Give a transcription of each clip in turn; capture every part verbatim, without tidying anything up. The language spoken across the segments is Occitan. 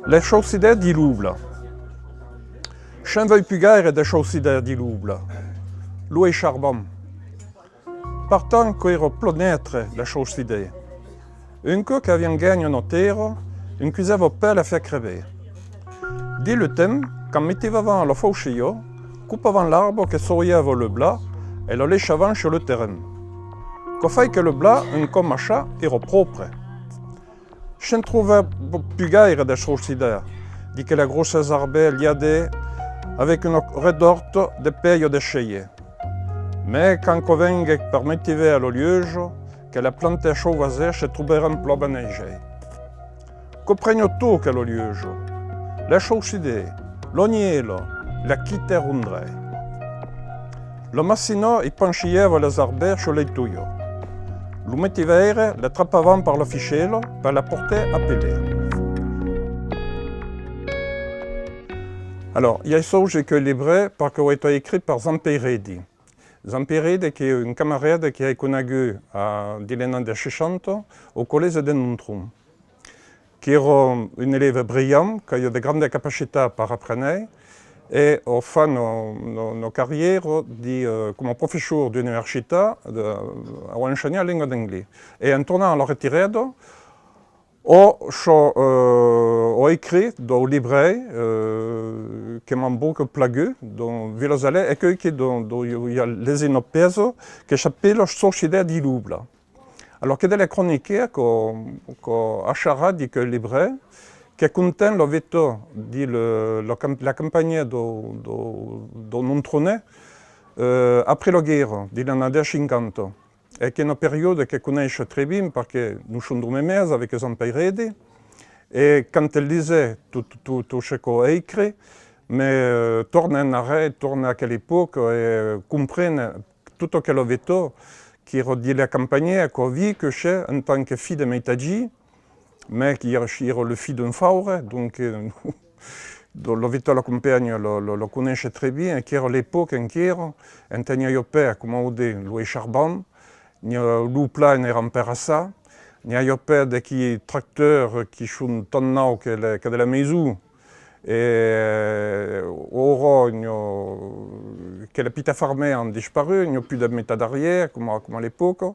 La chaucidèr di Lobla. Se'n vei pus gaire de chaucidèr di Lobla. Lo ei charbon. Pertant qu'èra plan nètre, la chaucidèr. Un còp qu'avián ganhat una tèrra, un cusava pas la far crebar. Dins lo temps, quand metivan la fauchilha, copavan l'arbre que sorriava lo blat e lo laissavan sus lo terren. Quò fai que lo blat, un còp massat, èra pròpre. Se'n tròba pus gaire de chaucidèr, dins que la gròssa arbèr liada avec una redòrta de pelha de chèia. Mès quand quò venguèc per metivar a la luèja, que la planta chauvasèr se trobèron plan benejai. Quò preniá tot que la luèja, la chaucidèr, la nièla, la quitèron drei. La massina i panchilhava las arbèrs sus lei toias. Lo metivaire la trapavan per la fichèla per la portar a Pelé. Alors, i a sauge que libre perque a estat escrit per Jean Peiredi. Jean Peiredi qu'ei un camarada que ai conegut a, dins las annadas seissanta au collège de Nontron. Qu'èra un elève brilhant, qu'aviá de grandas capacitats per aprener, e a fach una, una, una carrièra di, eh, coma professor d'universitat, de, a ensenhar lenga d'anglés. E en tornant a la retirada, a, eh, a escrit dau libre, eh, que m'an bòca plagut, dau Vilas Alei, e que, que dau, dau, i a, i a lesit una pèça que s'apela Chaucidèr di Lobla. Alors que de la cronica quò, quò a charrat di queu libre, que conten la vita di le, la cam-, la campanha dau, dau, dau Nontronés, eh, après la guèrra, dins las annadas cinquanta, e qu'ei una periòda que coneisse très bien, perque nos som dau mème âge avec Jean Peiredi, e quand el lisè tot, tot, tot, tot ce quò a escrit, me, eh, torna en arrèr, torna a aquela epòca e comprene tota aquela vita, qu'èra dins la campanha, quò a viscut, en tant que filh de meitatgièr, mès qu'èra, èra lo filh d'un faure, donc, eh, donc la vita la campanha la, la, la coneisse très bien, e qu'èra l'epòca enquera, ente n'i aviá pas, coma au debut, lo charbon, n'i a, lo plan èra emperassat, n'i aviá pas d'aquí tracteurs qui son tan naus que la, que de la maison, E aura, n'i a, que la pita ferme an disparut, n'i a pus de metat d'arrièr, coma, coma a l'epòca.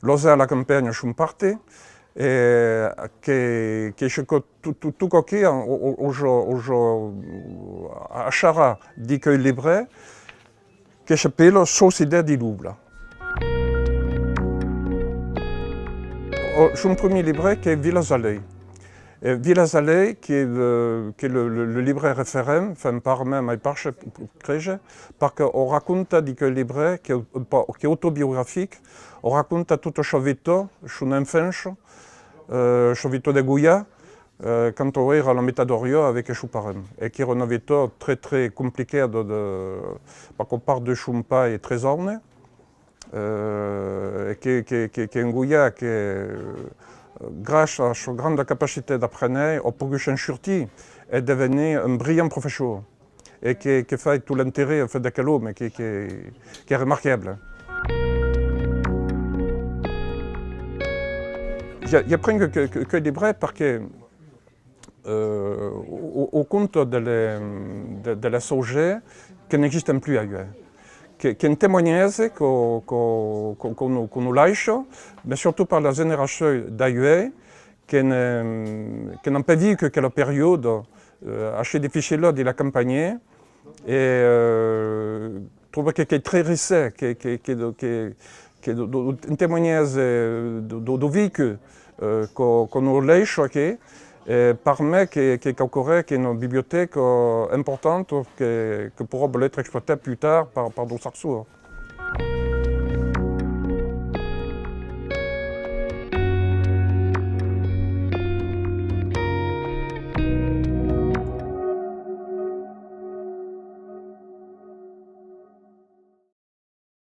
Los a la campanha son parti, e que, que se co-, tot, tot, tot quò que, o, o, o jo, o jo, a, a charrar di queu libre, que s'apela Chaucidèr di Lobla. Ò, son primièr libre qu'ei Vilas Alei. E Vilas Alei qu'ei, eh, qu'ei le, le, le libre referent, enfin, per me, mai per se, crese, perque o raconta di queu libre qu'ei, qu'ei autobiografic, o raconta tota sa vita, son enfança, eh, sa vita de goiat, eh, quand o èra a la metat d'Oriòr avec son parent, e qu'èra una vita très, très complicada de, perque a part de son pair tres ans, eh, e que, que, que, qu'ei un goiat que, eh, gràcia a sa granda capacitat d'aprener, a pogut se'n sortir e devenir un brilhant professor. E que, que fai tot l'interès, en fait, d'aquel òme, que, que, qu'ei remarcable. I a, i a pren que, que, que, que de vrai, perque, eh, o, o, o compte de les, de, de les sujets que n'existent plus ailleurs. Que, qu'ei un témoignatge que, que, que, que nos, que nos laissa, mais surtout per la generacion d'ailleurs, que ne, que n'an pas viscut que la periòda, eh, assez dificila de la campanha, e, eh, tròbe que, qu'ei très riche, que, que, que, que, que de, de, un témoignatge, eh, de, de, de viscut, eh, que, que nos laissa aquí, e per me que, que quauquaren qu'ei una bibliotèca, eh, importanta que, que poirà vòler èstre exploitat plus tard per, per daus Sarsois.